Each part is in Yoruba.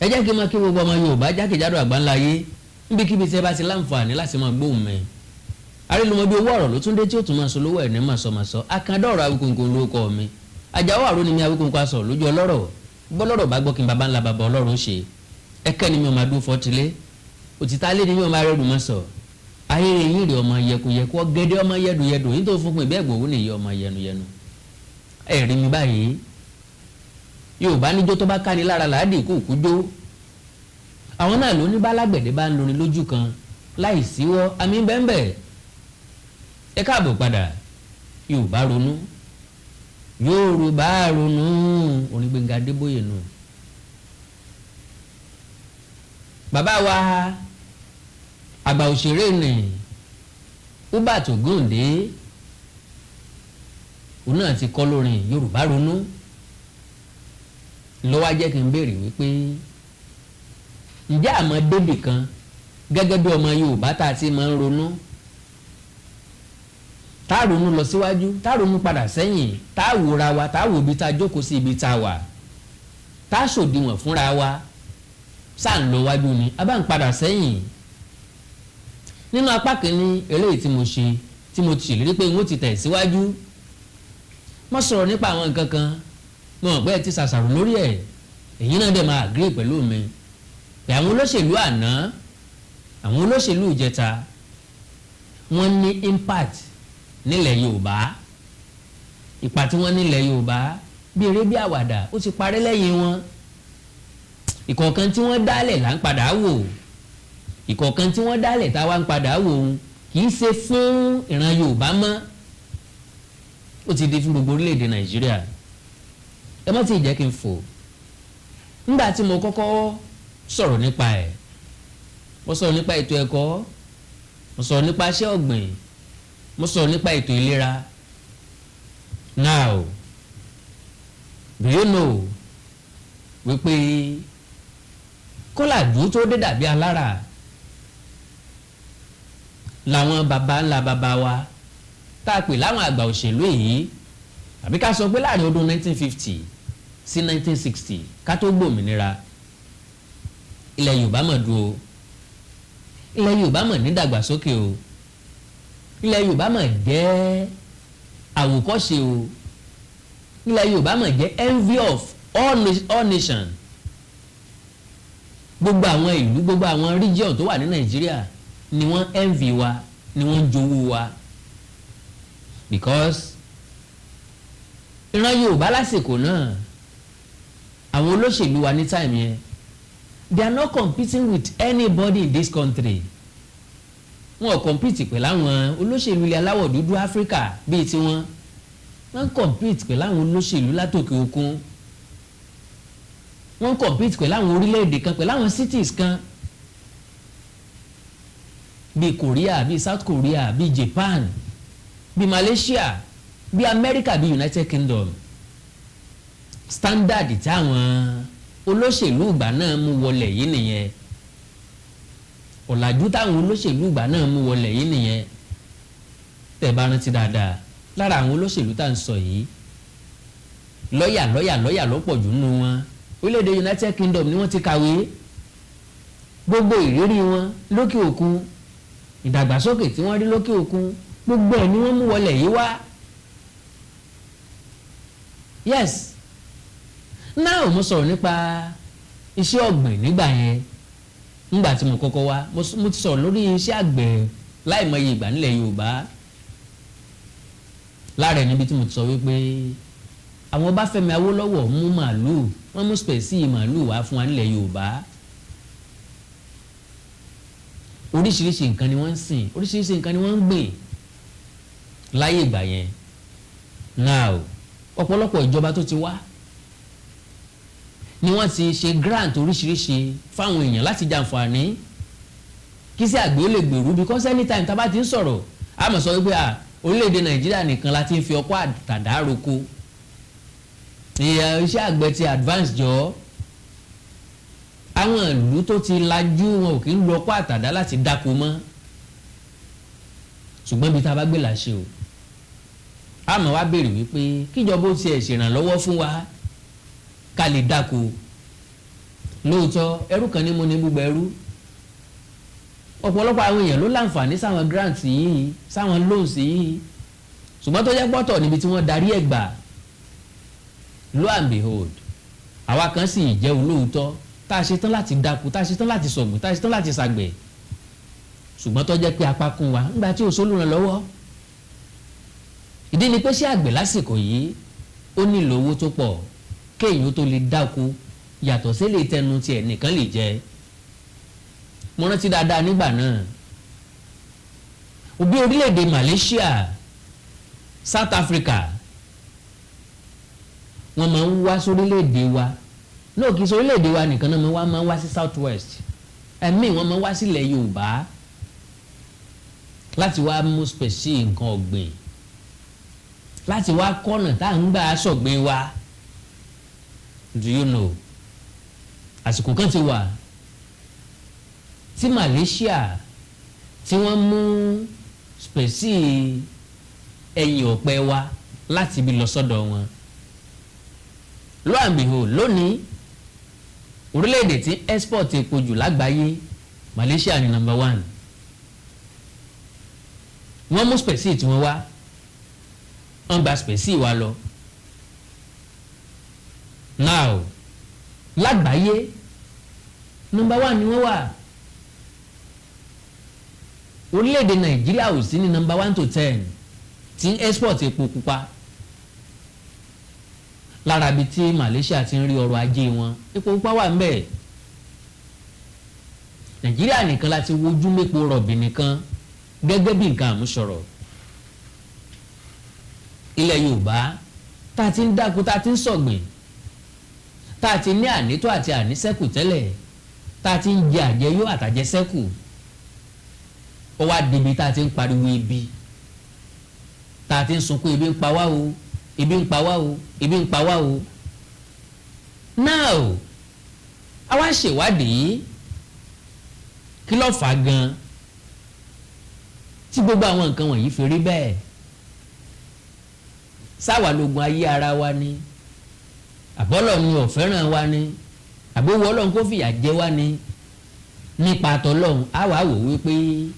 Ẹ jẹ́ kí n máa kí gbogbo ọmọ Yorùbá jákèjádò àgbáńlá ayé, níbikíbi tí ẹ bá ti láǹfààní láti máa gbóhùn mi. Arélùmọ́ bí owó ọ̀rọ̀ ló tún dé tí ó tún máa sọ lówó ẹ̀ ní màsọ̀màsọ. Akandọ̀rọ̀ Awíkonko ló kọ́ mi. Àjàwọ̀ àrò ni mi, Awíkonko aṣọ lójú ọlọ́rọ̀. Bọ́lọ́rọ̀ bá gbọ́ kí n baba ńlá baba ọlọ́run ṣe. Ẹkẹ́ ni mi ò máa dún fọ́tilé, òtítà lé ni mi ò máa rẹ́rù mọ́ sọ. Ayé yín rè, ọmọ yẹkuyẹku, ọgẹdẹ, ọmọ yẹduyẹdu yín tó fún pin bẹ́ẹ̀ gbòòwò nìyí, ọmọ yẹnuyẹnu. Ẹ rí mi báyìí. Yorùbá níjó tó bá káni lára làádì kú kú jó. Àwọn náà ló ní bálágbẹ̀dẹ bá ń lorin lójú kan láì síwọ́ àmì bẹ́ẹ̀nbẹ́ẹ̀. Ẹ káàbọ̀ padà. Yorùbá ronú, Yorùbá ronú, orin Gbẹ́ngà Adébóyè nù. Bàbá wa àgbà òṣèré nì Hubert Ògúndé, òun náà ti kọ́ lórin Yorùbá ronú. Ló wá jẹ́ kí n béèrè wípé, ǹjẹ́ àmọ́ débì kan gẹ́gẹ́ bí ọmọ Yorùbá tá a ti máa ń ronú, tá a ronú lọ síwájú, tá a ronú padà sẹ́yìn, tá a wòra wa, tá a wò ibi tá a jókòó sí, ibi tá a wà, tá a ṣòdiwọ̀n fúnra wa, sáà ń lọ wájú ni a bá ń padà sẹ́yìn? Nínú apá kìíní eléyìí tí mo ṣe, tí mo ti ṣèlérí pé n ó ti tẹ̀ síwájú, mo sọ̀rọ̀ nípa àwọn nǹkan kan. Mo mọ̀ pé ẹ ti ṣàṣàrò lórí ẹ̀, èyí náà dẹ̀ máa agree pẹ̀lú mi pé àwọn olóṣèlú àná, àwọn olóṣèlú ìjẹta, wọ́n ní impact nílẹ̀ Yorùbá. Ipa tí wọ́n nílẹ̀ Yorùbá, bí eré bí àwàdà, ó ti parẹ́ lẹ́yìn wọn. Ìkọ̀ọ̀kan tí wọ́n dálẹ̀ là ń padà wò. Ìkọ̀ọ̀kan tí wọ́n dálẹ̀ tá a wá ń padà wò ó, kì í ṣe fún ìran Yorùbá mọ́, ó ti di fún gbogbo orílẹ̀-èdè Nàìjíríà. Ẹ má ti jẹ́ kí n fò. Nígbà tí mo kọ́kọ́ sọ̀rọ̀ nípa ẹ̀, mo sọ̀rọ̀ nípa ètò ẹ̀kọ́, mo sọ̀rọ̀ nípa iṣẹ́ ọ̀gbìn, mo sọ̀rọ̀ nípa ètò ìlera. Now, do you know wípé kọ́làjú tó dé dàbí alára làwọn baba ńlá baba wa tá a pè láwọn àgbà òṣèlú yìí, àbí ká sọ pé láàrin ọdún 1950 sí 1960 ká tó gbòmìnira, ilẹ̀ Yorùbá mọ̀ dúró, ilẹ̀ Yorùbá mọ̀ nídàgbàsókè o, ilẹ̀ Yorùbá mọ̀ jẹ́ àwòkọ́ṣe o, ilẹ̀ Yorùbá mọ̀ jẹ́ envy of all nations. Gbogbo àwọn ìlú, gbogbo àwọn region tó wà ní Nàìjíríà ni wọ́n envy wa, ni wọ́n jowú wa, because ìran Yorùbá lásìkò náà, àwọn olóṣèlú wa ní time yẹn, they are not competing with anybody in this country. Wọn ò compete pẹ̀lú àwọn olóṣèlú ilẹ̀ aláwọ̀ dúdú Áfíríkà bíi tiwọn. Wọ́n ń compete pẹ̀lú àwọn olóṣèlú látòkè òkun, wọ́n ń compete pẹ̀lú àwọn orílẹ̀-èdè kan, pẹ̀lú àwọn cities kan bíi Korea, bíi South Korea, bíi Japan, bíi Malaysia, bíi America, bíi United Kingdom. Standard tí àwọn olóṣèlú ìgbà náà mú wọlé yìí nìyẹn. Ọ̀làjú táwọn olóṣèlú ìgbà náà mú wọlé yìí nìyẹn. Tẹ́ bá rántí dáadáa, lára àwọn olóṣèlú tá à ń sọ yìí, lọ́yà, lọ́yà, lọ́yà ló pọ̀ jù nínú wọn. Orílẹ̀-èdè United Kingdom ni wọ́n ti kàwé. Gbogbo ìrírí wọn lókè òkun, ìdàgbàsókè tí wọ́n rí lókè òkun, gbogbo ẹ̀ ni wọ́n mú wọlé yìí wá. Yes, now, mo sọ̀rọ̀ nípa iṣẹ́ ọ̀gbìn nígbà yẹn. Nígbà tí mo kọ́kọ́ wá, mo ti sọ̀rọ̀ lórí iṣẹ́ àgbẹ̀ láìmọye ìgbà nílẹ̀ Yorùbá. Lára ẹ̀ níbi tí mo ti sọ wípé àwọn Ọbáfẹ́mi Awólọ́wọ̀ mú màálùú, wọ́n mú species màálùú wá fún wa nílẹ̀ Yorùbá. Oríṣiríṣi nǹkan ni wọ́n ń sìn, oríṣiríṣi nǹkan ni wọ́n ń gbìn láyé ìgbà yẹn. Now, ọ̀pọ̀lọpọ̀ ìjọba tó ti wá ni wọ́n ti ṣe grant oríṣiríṣi fáwọn èèyàn láti jàǹfààní kí sí àgbẹ̀ ó lè gbèrú, because anytime tá a bá ti ń sọ̀rọ̀, a mọ̀ sọ wípé à orílẹ̀-èdè Nàìjíríà nìkan la ti ń fi ọkọ́ àtàdá roko. Iṣẹ́ àgbẹ̀ ti advance jọ. Àwọn ìlú tó ti lajú, wọn ò kí ń lo ọkọ́ àtàdá láti dáko mọ́. Ṣùgbọ́n ibi tá a bá gbé là ṣe o. Àmọ́ wá béèrè wípé kíjọba ó tiẹ̀ ṣèrànlọ́wọ́ fún wa ká lè dáko. Lóòótọ́, ẹrú kan ní mo ní gbogbo ẹrú. Ọ̀pọ̀lọpọ̀ àwọn èèyàn ló láǹfààní sáwọn grants yìí, sáwọn loans yìí, ṣùgbọ́n tó jẹ́ pọ́tọ̀ níbi tí wọ́n darí ẹ̀ gbà. Lo and behold, àwa kan sì jẹ́ olóòótọ́ tá a ṣe tán láti dáko, tá a ṣe tán láti sọ̀gbìn, tá a ṣe tán láti ṣàgbẹ̀, ṣùgbọ́n tó jẹ́ pé apá kún wa ńgbà tí ò sólùrànlọ́wọ́. Ìdí ni pé ṣé àgbẹ̀ lásìkò yìí, ó nílò owó tó pọ̀ kéèyàn tó lè dáko, yàtọ̀ sí lè tẹnu tiẹ̀ nìkan lè jẹ. Mo rántí dáadáa nígbà náà, òbí orílẹ̀-èdè Malaysia, South Africa, wọ́n máa ń wá sórílẹ̀-èdè wa náà. Kì í sórílẹ̀-èdè wa nìkan náà, máa ń wá sí South West ẹ̀mí, wọ́n máa ń wá sílẹ̀ Yorùbá láti wá mú specie nǹkan ọ̀gbìn, láti wá kọ́nà tá à ń gbà sọ̀gbìn wa. Do you know, àsìkò kan ti wà tí Malaysia tí wọ́n mú specie ẹ̀yìn ọ̀pẹ wa láti ibi lọ sọ́dọ̀ wọn. Lo and behold, lónìí, orílẹ̀-èdè tí export epo jù lágbàáyé, Malaysia ni number one. Wọ́n mú specie tí wọ́n wá, wọ́n gba specie wa lọ. Now, lágbàáyé, number one ni wọ́n wà. Orílẹ̀-èdè Nàìjíríà ò sí ní number 1 to 10 tí export epo pupa. Lára ibi tí Malaysia ti ń rí ọrọ̀ ajé wọn, epo pupa wà ńbẹ̀. Nàìjíríà nìkan láti wojú mépo rọ̀bì nìkan gẹ́gẹ́ bí nǹkan àmúṣọrọ̀. Ilẹ̀ Yorùbá tá a ti ń dáko, tá a ti ń sọ̀gbìn, tá a ti ní ànító àti àníṣẹ́kù tẹ́lẹ̀, tá a ti ń jẹ àjẹyó àtàjẹsẹ́kù, ó wá débi tá a ti ń pariwo ebi, tá a ti ń sunkún, "Ebi ń pa wá o, ebi ń pa wá o, ebi ń pa wá o." Now, a wá ṣèwádìí, kí ló fà á gan tí gbogbo àwọn nǹkan wọ̀nyí fi rí bẹ́ẹ̀? Sáwà lógun ayé ara wa ni, àbọ́lọ̀ ni ò fẹ́ràn wa ni, àbówó Ọlọ́run kó fìyà jẹ wá ni? Nípa tọlọ́run, á wàá wò wípé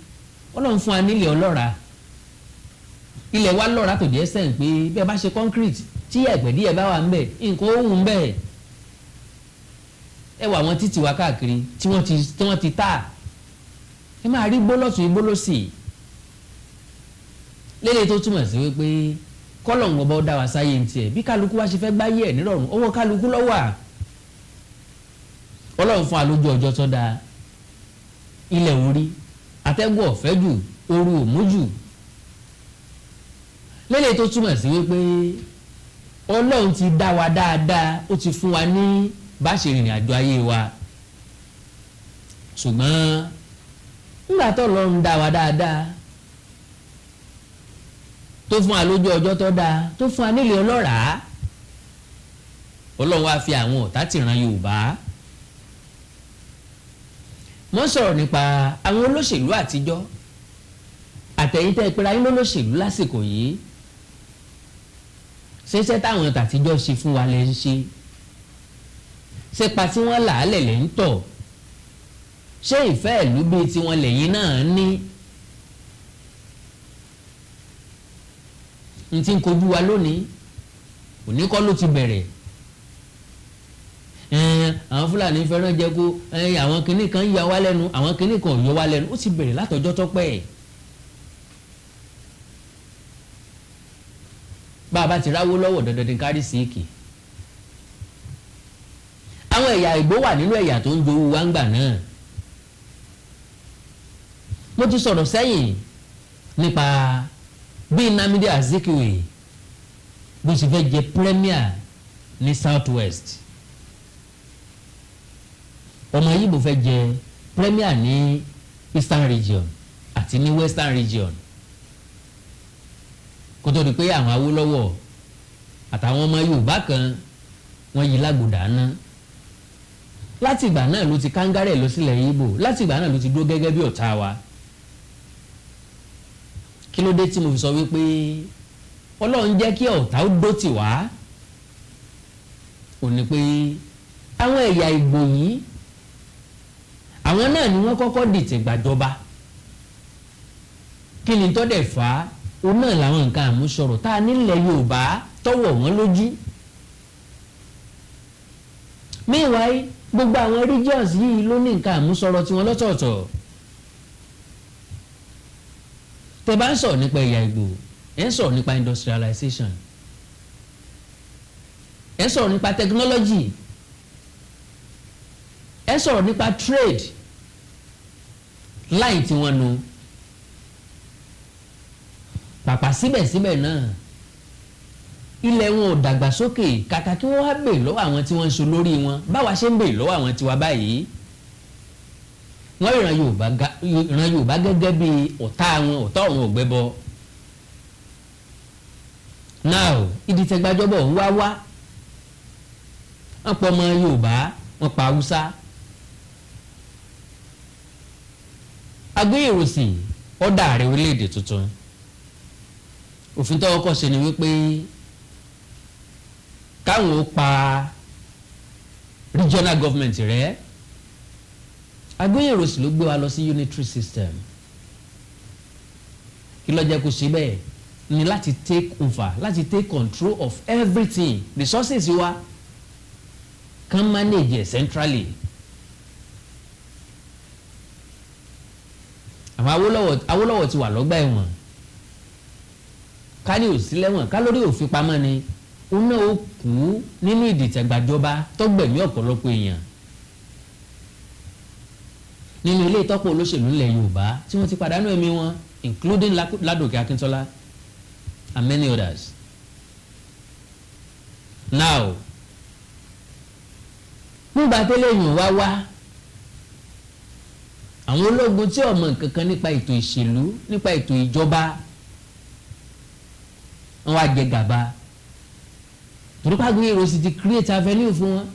Ọlọ́run fún wa nílẹ̀ ọlọ́ràá, ilẹ̀ wa lọ́ràá tó jẹ́ sẹ́ǹ pé bí ẹ bá ṣe concrete tí ẹ̀gbẹ́ díẹ̀ bá wà ń bẹ̀, nǹkan ó wù ń bẹ̀. Ẹ wọ àwọn títì wa káàkiri tí wọ́n ti tà, ẹ máa rí gbólọ́tún, igbólọ́sì lélẹ̀, tó túmọ̀ sí wípé kọ́lọ̀ ń bọ́ dá wa sáyé ní tiẹ̀. Bí kálukú wa ṣe fẹ́ gbáyé ẹ̀ nírọ̀rùn, owó kálukú ló wà. Ọlọ́run fún wa lójú ọjọ́ tó dáa, ilẹ̀ orí atẹ́gùn ọ̀fẹ́ jù, ooru ò mú jù, lélẹ̀ tó túmọ̀ sí wípé Ọlọ́run ti dá wa dáadáa, ó ti fún wa ní bá ṣe rìnrìn àjò ayé wa. Ṣùgbọ́n nígbà tó Ọlọ́run dá wa dáadáa, tó fún wa lójú ọjọ́ tó dáa, tó fún wa nílé ọlọ́ràá, Ọlọ́run wá fi àwọn ọ̀tá tìran Yorùbá. Mo ń sọ̀rọ̀ nípa àwọn olóṣèlú àtijọ́ àtẹ̀yìn tẹ́ pera yín lólóṣèlú lásìkò yìí. Ṣẹṣẹ́ táwọn tàtijọ́ ṣe fún wa lẹ́ ń ṣe? Ṣépa tí wọ́n làálẹ̀ lẹ́ ń tọ̀? Ṣé ìfẹ́ ìlú bíi tiwọn lẹ́yìn náà ní? N ti ń kojú wa lónìí, òní kọ́ ló ti bẹ̀rẹ̀. Àwọn Fúlàní fẹ́ràn jẹko, àwọn kinní kan yà wá lẹ́nu, àwọn kinní kan ò yọ wá lẹ́nu, ó ti bẹ̀rẹ̀ látọjọ́ tó pẹ́. Bá a bá ti ráwó lọ́wọ́, dandan ní kárí síìkì. Àwọn ẹ̀yà Ìgbò wà nínú ẹ̀yà tó ń jowú wa ń gbà náà. Mo ti sọ̀rọ̀ sẹ́yìn nípa bí Nnamdi Azikiwe bó ṣe fẹ́ jẹ premier ní South West, ọmọ Yíbò fẹ́ jẹ premier ní Eastern Region àti ní Western Region, kó tó di pé àwọn Awólọ́wọ̀ àtàwọn ọmọ Yorùbá kan wọ́n yí lágbòdà ná. Láti ìgbà náà ló ti kángára ẹ̀ lọ sílẹ̀ Yíbò, láti ìgbà náà ló ti dúró gẹ́gẹ́ bí ọ̀tá wa. Kí ló dé tí mo fi sọ wípé Ọlọ́run jẹ́ kí ọ̀tá ó dó tì wá, ò ní pé àwọn ẹ̀yà Ìgbò yìí, àwọn náà ni wọ́n kọ́kọ́ dìtẹ̀ gbàjọba. Kí ni tó dẹ̀ fà á? Òun náà làwọn nǹkan àmúṣọrọ̀ tá a nílẹ̀ Yorùbá tọ́wọ̀ wọ́n lójú. Meanwhile, gbogbo àwọn regions yìí ló ní nǹkan àmúṣọrọ̀ tiwọn lọ́tọ̀ọ̀tọ̀. Tẹ́ bá ń sọ̀rọ̀ nípa ẹ̀yà Ìgbò, ẹ̀ ń sọ̀rọ̀ nípa industrialization, ẹ̀ ń sọ̀rọ̀ nípa technology, ẹ̀ ń sọ̀rọ̀ nípa trade line tí wọ́n nu pàpà. Síbẹ̀síbẹ̀ náà, ilẹ̀ wọn ò dàgbàsókè. Kàkà kí wọ́n wá bèè lọ́wọ́ àwọn tí wọ́n ń so lórí wọn, báwa ṣe ń bèè lọ́wọ́ àwọn tiwa báyìí, wọ́n ìran Yorùbá gẹ́gẹ́ bí ọ̀tá wọn, ọ̀tá ọ̀run ògbẹ́bọ. Now, ìdìtẹ̀gbàjọba ń wá wá, wọ́n pọ̀ ọmọ Yorùbá, wọ́n pa Haúsá. Aguiyi-Ironsi ọ̀dà ààrẹ orílẹ̀-èdè tuntun. Òfin tó kọ́kọ́ ṣe ni wípé káwọn ó pa regional government rẹ́. Aguiyi-Ironsi ló gbé wa lọ sí unitary system. Kí ló jẹ́ kó ṣe bẹ́ẹ̀? Ni láti take over, láti take control of everything, resources wa kan manage it centrally. Àwọn Awólọ́wọ̀ ti wà lọ́gbà ẹ̀wọ̀n. Ká ní ò sí lẹ́wọ̀n, ká lórí òfin pamọ́ ni, òun náà ó kú nínú ìdìtẹ̀gbàjọba tó gbẹ̀mí ọ̀pọ̀lọpọ̀ èèyàn nínú ilé ìtọ́pọ̀ olóṣèlú ilẹ̀ Yorùbá tí wọ́n ti pàdánù ẹ̀mí wọn, including Ládòkè Akíntọ́lá and many others. Now, nígbà tẹ́lẹ̀ yìí wá wá, àwọn ológun tí ò mọ̀ nǹkan kan nípa ètò ìṣèlú, nípa ètò ìjọba, wọ́n wá jẹ gàba, torí pé Aguiyi-Ironsi ti create avenue fún wọn.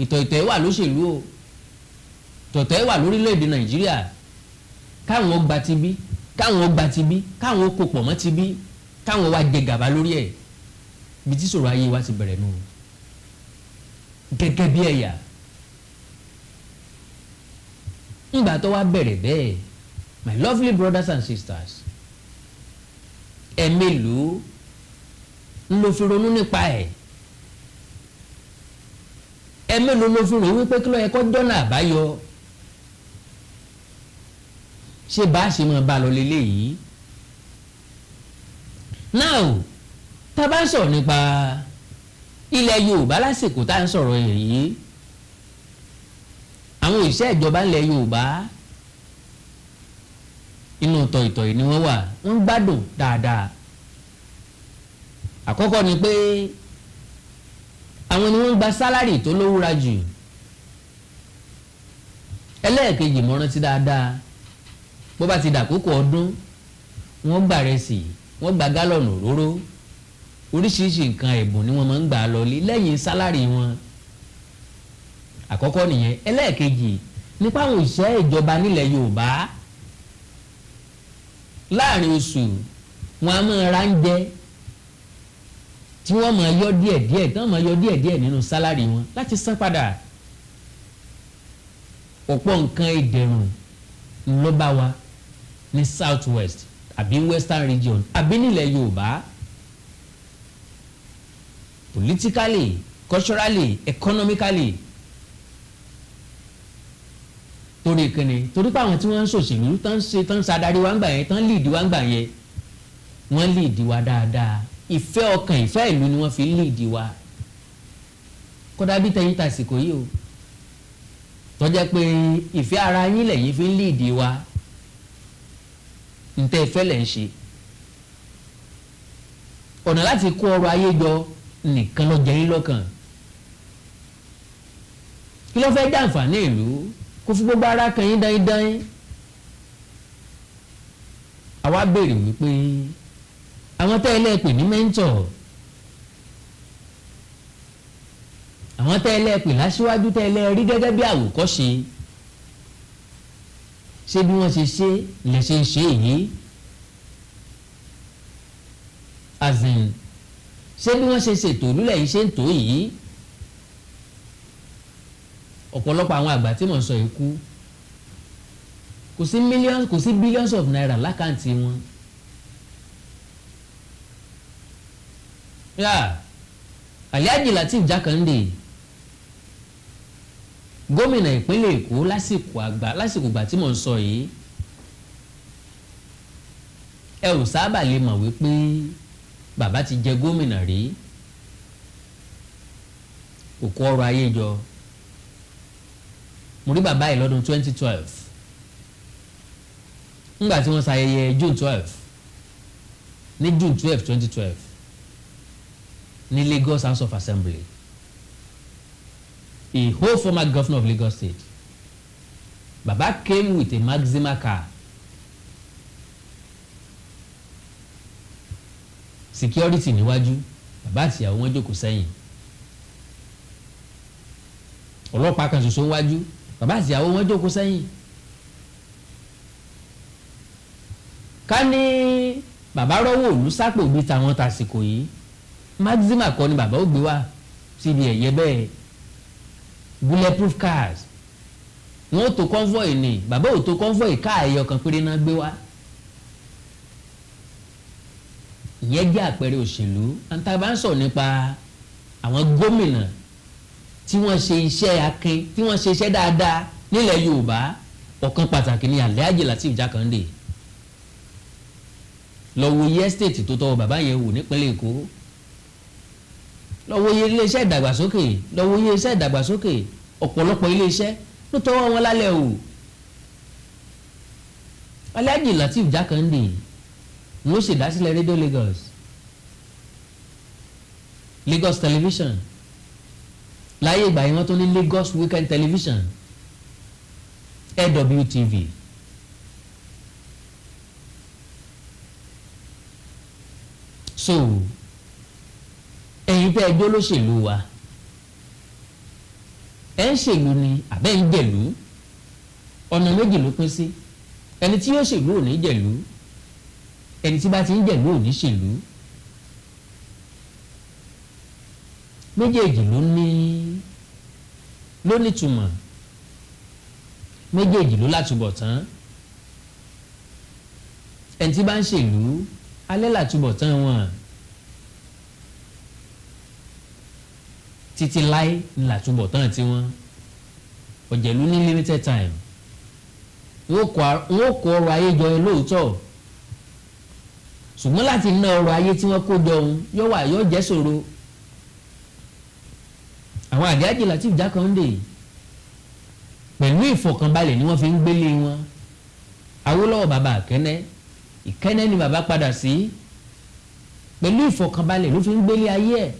Ìtọ̀ ìtọ̀ ẹ̀ wà lóṣèlú o, tọ̀tọ̀ ẹ̀ wà lórílẹ̀‐èdè Nàìjíríà. Káwọn gba tibí, káwọn gba tibí, káwọn kó pọ̀ mọ́ tibí, káwọn wá jẹ gàba lórí ẹ̀. Ibi tí sọ̀rọ̀ ayé wa ti bẹ̀rẹ̀ nù gẹ́gẹ́ bí ẹ̀yà. Ńgbà tó wá bẹ̀rẹ̀ bẹ́ẹ̀, my lovely brothers and sisters, ẹ̀mélòó ń lo fi ronú nípa ẹ̀? Ẹ̀mélòó ló fi rò wípé kí ló yẹ kó jọ́nà àbáyọ? Ṣé bá a ṣe máa bá a lọ lélẹ́yìí? Now, tá a bá ń sọ̀rọ̀ nípa ilẹ̀ Yorùbá lásìkò tá à ń sọ̀rọ̀ yìí, àwọn òṣìṣẹ́ ìjọba ilẹ̀ Yorùbá, inú tọ̀ìtọ̀ì ni wọ́n wà, wọ́n ń gbádùn dáadáa. Àkọ́kọ́ ni pé àwọn ni wọ́n ń gba salary tó lówúra jù. Ẹlẹ́ẹ̀kejì, mo rántí dáadáa, bó bá ti dàkókò ọdún, wọ́n gbà rẹsì, wọ́n gba gálọ̀nù òróró, oríṣiríṣi nǹkan ẹ̀bùn ni wọ́n máa ń gbà lọlé lẹ́yìn salary wọn. Àkọ́kọ́ nìyẹn. Ẹlẹ́ẹ̀kejì nípa àwọn òṣìṣẹ́ ìjọba nílẹ̀ Yorùbá, láàrin oṣù, wọn a máa ra oúnjẹ tí wọ́n máa yọ díẹ̀díẹ̀, tí wọ́n máa yọ díẹ̀díẹ̀ nínú salary wọn láti san padà. Ọ̀pọ̀ nǹkan ìdẹ̀rùn ló bá wa ní South West àbí Western Region àbí nílẹ̀ Yorùbá, politically, culturally, economically. Torí kíni? Torí pé àwọn tí wọ́n ń ṣòṣèlú, tán ń ṣe, tán ń ṣàdarí wa ń gbà yẹn, tán lead wa ń gbà yẹn, wọ́n lead wa dáadáa. Ìfẹ́ ọkàn, ìfẹ́ ìlú ni wọ́n fi lead wa. Kódà bí tẹ̀yìn tàsìkò yìí o, tó jẹ́ pé ìfẹ́ ara yín lẹ̀yin fi ń lead wa, ntẹ́ ìfẹ́ lẹ̀ ń ṣe. Ọ̀nà láti kó ọrọ̀ ayé jọ nìkan ló jẹ yín lọ́kàn. Kí ló fẹ́ jàǹfààní ìlú kó fi gbogbo ara kan yín dáin-dáin? Àwa béèrè wípé àwọn tẹ́ ẹ lẹ́ẹ̀pẹ̀ ní mentor, àwọn tẹ́ ẹ lẹ́ẹ̀pẹ̀ láṣíwájú, tẹ́ ẹ lẹ́ẹ̀ rí gẹ́gẹ́ bí àwòkọ́ṣe, ṣé bí wọ́n ṣe ṣe lè ṣe ń ṣe èyí? As in, ṣé bí wọ́n ṣe ṣètò ìlú lẹ́yìn ṣe ń tó yìí? Ọ̀pọ̀lọpọ̀ àwọn àgbà tí mò ń sọ yìí kú, kò sí millions, kò sí billions of naira l'account wọn. Yá, Alhaji Lateef Jákàndé, gómìnà ìpínlẹ̀ Èkó lásìkò àgbà, lásìkò ìgbà tí mò ń sọ yìí, ẹ ò sábà lè mọ̀ wípé bàbá ti jẹ gómìnà rí. Kò kó ọrọ̀ ayé jọ. Mo rí bàbá yìí lọ́dún 2012 nígbà tí wọ́n ṣayẹyẹ June 12, ní June 12, 2012 ní Lagos House of Assembly. A whole former governor of Lagos State, bàbá came with a Maxima car, security níwájú, bàbá àtìyàwó wọn jókòó sẹ́yìn, ọlọ́pàá kan ṣoṣo níwájú, bàbá àtìyàwó wọn jókòó sẹ́yìn. Ká ní bàbá rọ́wọ́ òlú sápò bíi tàwọn tàsìkò yìí, Maxima kọ́ ni bàbá ó gbé wá síbi ẹ̀yẹ bẹ́ẹ̀. Bulletproof cars wọn ò tó convoy ni, bàbá ò tó convoy, káà ẹyọ kan péré náà gbé wá. Ìyẹn jẹ́ àpẹẹrẹ òṣèlú. Àǹtàbá ń sọ̀rọ̀ nípa àwọn gómìnà tí wọ́n ṣe iṣẹ́ akin, tí wọ́n ṣe iṣẹ́ dáadáa nílẹ̀ Yorùbá, ọ̀kan pàtàkì ni Alhaji Lateef Jákàndé. Lọ wo iye estate tó tọwọ́ bàbá yẹn wò nípínlẹ̀ Èkó, lọ wo iye iléeṣẹ́ ìdàgbàsókè, lọ wo iye iṣẹ́ ìdàgbàsókè, ọ̀pọ̀lọpọ̀ iléeṣẹ́ ló tọwọ́ wọn lálẹ́ o. Alhaji Lateef Jákàndé ni ó ṣèdásílẹ̀ Radio Lagos, Lagos Television. Láyé ìgbà yẹn wọ́n tó ní Lagos Weekend Television, LWTV. So ẹ̀yin tẹ́ ẹ jó lóṣèlú wa, ẹ̀ ń ṣèlú ni àbẹ́ ń jẹ̀lú? Ọ̀nà méjì ló pín sí. Ẹni tí yóò ṣèlú ò ní jẹ̀lú, ẹni tí bá ti ń jẹ̀lú ò ní ṣèlú. Méjèèjì ló ní ló nítumọ̀, méjèèjì ló látúbọ̀ tán. Ẹni tí bá ń ṣèlú, alẹ́ látúbọ̀ tán wọn, títí láé ní látúbọ̀ tán tiwọn. Ọ̀jẹ̀lú ní limited time. Wọ́n kó ọrọ̀ ayé jọ lóòótọ́, ṣùgbọ́n láti ná ọrọ̀ ayé tí wọ́n kó jọ òun yóò wà, yóò jẹ́ ṣòro. Àwọn Alhaji Lateef Jákàndé pẹ̀lú ìfọ̀kànbalẹ̀ ni wọ́n fi ń gbélé wọn. Awólọ́wọ̀ bàbá Ìkẹ́nnẹ́, Ìkẹ́nnẹ́ ni bàbá padà sí, pẹ̀lú ìfọ̀kànbalẹ̀ ló fi ń gbélé ayé ẹ̀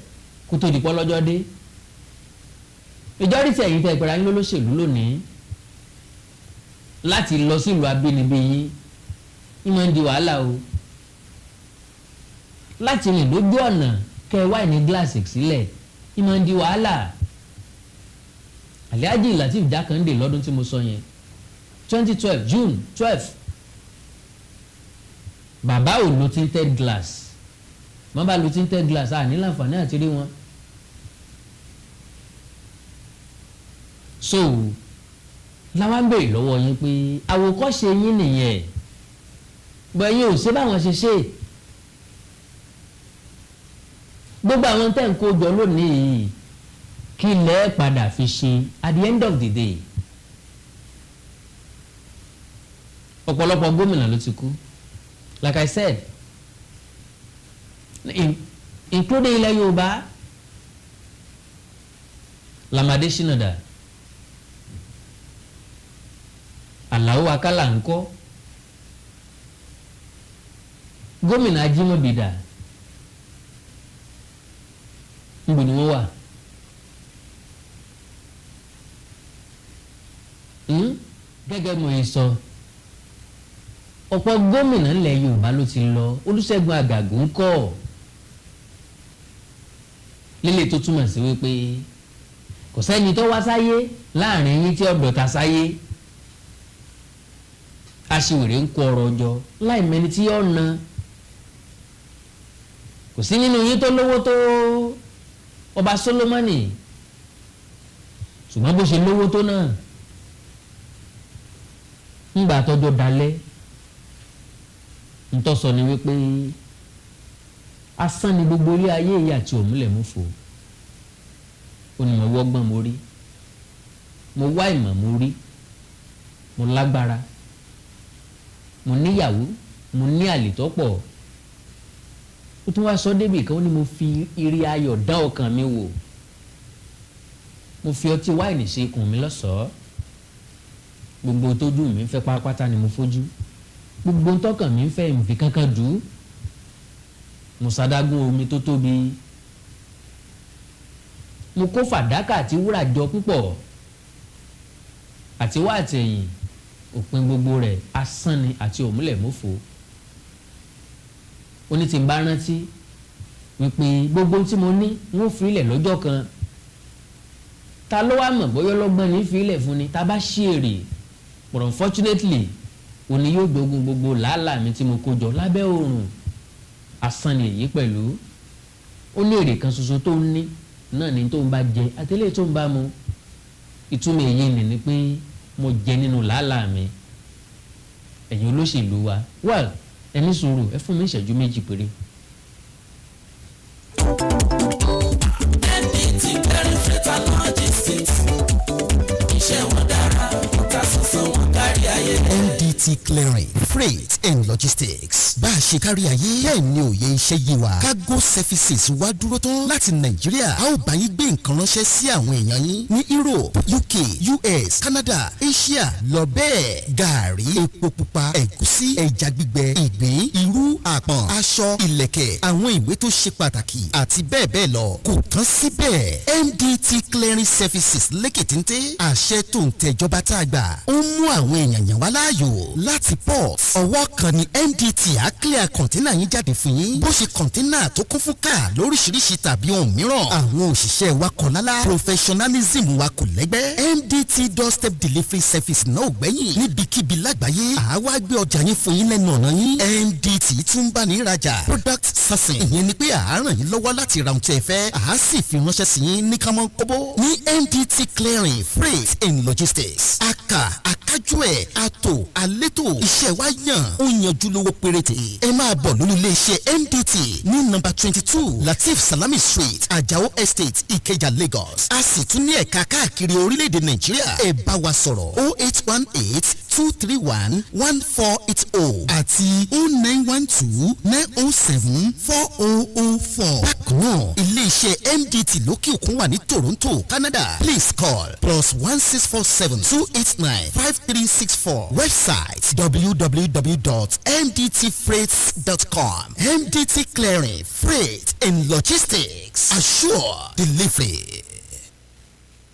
kó tó dìpọ́ lọ́jọ́ dé. Majority ẹ̀yin tẹ́ ìpẹ́ra yín lólóṣèlú lónìí, láti lọ sílùú abínibí yín ní máa ń di wàhálà o. Láti rìn lójú ọ̀nà kẹ́ ẹ wáìní gíláàsì sílẹ̀ ní máa ń di wàhálà. Alhaji Lateef Jákàndé lọ́dún tí mo sọ yẹn, 2012 June 12, bàbá ò lo tinted glass. Wọ́n bá lo tinted glass, à ní láǹfààní àti rí wọn. So làwọn ń béèrè lọ́wọ́ yín pé àwòkọ́ṣe yín nìyẹn, bẹ́ẹ̀ yín ò ṣe báwọn ṣe ṣe. Gbogbo àwọn tẹ́ ń kó jọ lónìí yìí, kí lẹ́ẹ̀ padà fi ṣe at the end of the day? Ọ̀pọ̀lọpọ̀ gómìnà ló ti kú, like I said, including ilẹ̀ Yorùbá. Lamade Shinada, Alao Akala ńkọ́, gómìnà Ajímọ̀bí dà, níbo ni wọ́n wà? Gẹ́gẹ́ mo yìí sọ, ọ̀pọ̀ gómìnà ilẹ̀ Yorùbá ló ti lọ. Olúṣẹ́gun Àgàgù ńkọ́, lílé tó túmọ̀ sí wípé kò sẹ́ni tó wá sáyé láàrin yín tí ọ̀dọ̀ ta sáyé. Aṣiwèrè ń kó ọrọ̀ jọ láì mẹni tí yóò na. Kò sí nínú yín tó lówó tó ọba Solomoni, ṣùgbọ́n bó ṣe lówó tó náà, ńgbà tọ́jọ́ dalẹ́, ntọ́sọ ni wípé asán ni gbogbo ilé ayé yìí àti òmùlẹ̀múfò. Ó ní mo wọ́gbọ́n, mo rí, mo wá ìmọ̀, mo rí, mo lágbára, mo níyàwó, mo ní àlè tó pọ̀. Ó tún wá sọ débì kan, ó ní mo fi ire ayọ̀ dán ọkàn mi wò, mo fi ọtí wáìnì ṣe ikùn mi lọ́ṣọ̀ọ́. Gbogbo tójú mi ń fẹ́ pátápátá ni mo fojú, gbogbo ntọ́kàn mi ń fẹ́ ìmùfi kankan dù ú. Mo ṣadágún omi tó tóbi, mo kó fàdákà àti wúrà jọ púpọ̀, àti wá àtẹ̀yìn, òpin gbogbo rẹ̀ asán ni àti òmùlẹ̀mófo. Ó ní tí n bá rántí wípé gbogbo tí mo ní n ó fi ilẹ̀ lọ́jọ́ kan, ta ló wá mọ̀ bóyá ọlọ́gbọ́n ní fi ilẹ̀ fún ni ta bá ṣí èrè? But unfortunately, òní yóò gbógun gbogbo làálàá mi tí mo kó jọ lábẹ́ oòrùn, asán ni èyí pẹ̀lú. Ó ní èrè kan ṣoṣo tó ń ní náà ní tó ń bá jẹ àtẹlẹ́ tó ń bá mu. Ìtumọ̀ èyí ni pé mo jẹ nínú làálàá mi. Ẹ̀yin olóṣèlú wa, well, ẹ ní sùúrù, ẹ fún mi ìṣẹ́jú 2 péré. MDT Clearing Freight and Logistics. Iṣẹ́ wọn dára, ta sọ́sọ́ wọn kárí ayé. MDT Clearing, Freight and Logistics. Bá a ṣe kárí ayé bẹ́ẹ̀ ni òye iṣẹ́ yé wa. Cargo services wá dúró tán láti Nàìjíríà. A ó bá yín gbé nǹkan ránṣẹ́ sí àwọn èèyàn yín ní Europe, UK, US, Canada, Asia lọ bẹ́ẹ̀. Gàárì, epo pupa, ẹ̀gúsí, ẹja gbígbẹ, ìgbín, irú, àpọ̀n, aṣọ, ìlẹ̀kẹ̀, àwọn ìwé tó ṣe pàtàkì àti bẹ́ẹ̀ bẹ́ẹ̀ lọ. Kò tán síbẹ̀, MDT Clearing Services lékètéńté. Àṣẹ tó ń tẹ̀jọba tá a gbà ó mú àwọn èèyàn yàn wá láàyò láti port. Ọwọ́ kan ni MDT á clear container yín jáde fún yín, bó ṣe container tó kún fún káà lóríṣiríṣi tàbí ohun mìíràn. Àwọn òṣìṣẹ́ wa kọ̀ lálá, professionalism wa kò lẹ́gbẹ́. MDT doorstep delivery service náà ò gbẹ́yìn. Níbikíbi lágbàáyé, àwa gbé ọjà yín fún yín lẹ́nu ọ̀nà yín. MDT tún bá ní ìrajà product sourcing, ìyẹn ni pé àá ràn yín lọ́wọ́ láti ra ohun tí ẹ fẹ́, àá sì fi ránṣẹ́ sí yín ní kánmọ́ kóbó. Ní MDT Clearing, Freight and Logistics, aka akájú ẹ̀, àtò àlétò, iṣẹ́ wa yàn, ó yanjú, lówó péréte. Ẹ máa bọ̀ lórí iléeṣẹ́ MDT ní nọ́mbà 22 Latif Salami Street, Ajao Estate, Ìkẹjà, Lagos. A sì tún ní ẹ̀ka káàkiri orílẹ̀-èdè Nàìjíríà. Ẹ bá wa sọ̀rọ̀ 08182311480 àti 09129074004. Bákan náà, iléeṣẹ́ MDT lókè òkun wà ní Toronto, Canada. Please call +16472895364. Website www.mdtfreights.com. MDT Clearing, Freight and Logistics, assure delivery.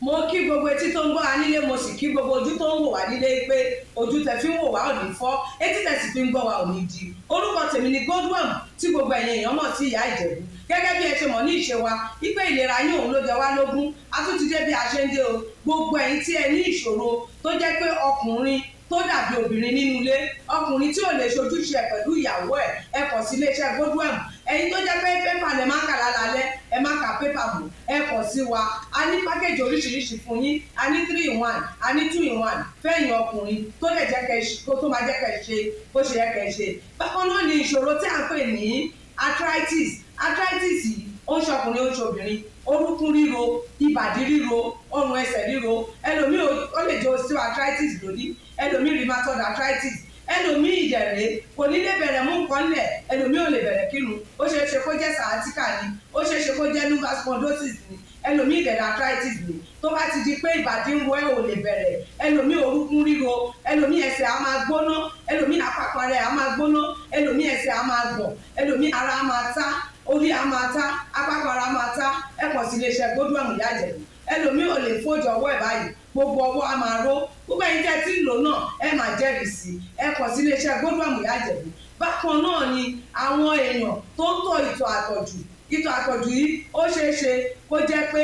Mo kí gbogbo etí tó ń gbọ́ wa nílé, mo sì kí gbogbo ojú tó ń wò wá nílé pé ojú tẹ fi ń wò wá ò ní fọ́, etí tẹ sì fi ń gbọ́ wa ò ní di. Orúkọ tèmi ni Godwin, tí gbogbo ẹ̀yin èèyàn mọ̀ sí Ìyá Ìjẹ̀bú. Gẹ́gẹ́ bí ẹ ṣe mọ̀ ní ìṣe wa wípé ìlera yín òun ló jẹ wá lógún, a tún ti dé bí a ṣe ń dé o. Gbogbo ẹ̀yin tí ẹ ní ìṣòro tó jẹ́ pé ọkùnrin tó dàbí obìnrin nínú ilé, ọkùnrin tí ò lè ṣojúṣe ẹ pẹ̀lú ìyàwó ẹ̀, ẹ kàn sí iléeṣẹ́ Godwin. Ẹ̀yin tó jẹ́ pé pépà lẹ máa ń kà lálálẹ́, ẹ má ka pépà mọ́, ẹ kàn sí wa. A ní package oríṣiríṣi fún yín. A ní three in one, a ní two in one fẹ́yìn ọkùnrin tó lè jẹ́ kẹ́ kó tó máa jẹ́ kẹ́ ṣe bó ṣe yẹ kẹ́ ṣe. Bákan náà ni ìṣòro tí à ń pè ní arthritis. Arthritis yìí, ó ń ṣọkùnrin, ó ń ṣobìnrin. Orúnkún ríro, ìbàdí ríro, ọrùn ẹsẹ̀ ríro. Ẹlòmíì, ó lè jẹ́ osteoarthritis lóní, ẹlòmíì rheumatoid arthritis, ẹlòmíì ìdẹ̀rẹ̀ kò ní lè bẹ̀rẹ̀ mú nǹkan lẹ̀, ẹlòmíì ò lè bẹ̀rẹ̀ kírun. Ó ṣeé ṣe kó jẹ́ sciatica ni, ó ṣeé ṣe kó jẹ́ lumbar spondylosis ni, ẹlòmíì ìdẹ̀rẹ̀ arthritis ni. Tó bá ti di pé ìbàdí ń wọ ẹ́, ò lè bẹ̀rẹ̀, ẹlòmíì orúnkún ríro, ẹlòmíì ẹsẹ̀ á máa gbóná, ẹlòmíì àpapọ̀ rẹ̀ á máa gbóná, ẹlòmíì ẹsẹ̀ á máa gbọ̀n, ẹlòmíì ara á máa tá, orí á máa tá, apákan ara máa tá, ẹ kàn sí iléeṣẹ́ Godwin Ìyá Ìjẹ̀bú. Ẹlòmíì ò lè fójú ọwọ́ ẹ̀ báyìí, gbogbo ọwọ́ á máa ró. Gbogbo ẹ̀yin tẹ́ tí ń lò náà, ẹ máa jẹ́rìí sí i. Ẹ kàn sí iléeṣẹ́ Godwin Ìyá Ìjẹ̀bú. Bákan náà ni àwọn èèyàn tó ń tọ̀ ìtọ̀ àtọ̀jù. Ìtọ̀ àtọ̀jù yìí, ó ṣeé ṣe kó jẹ́ pé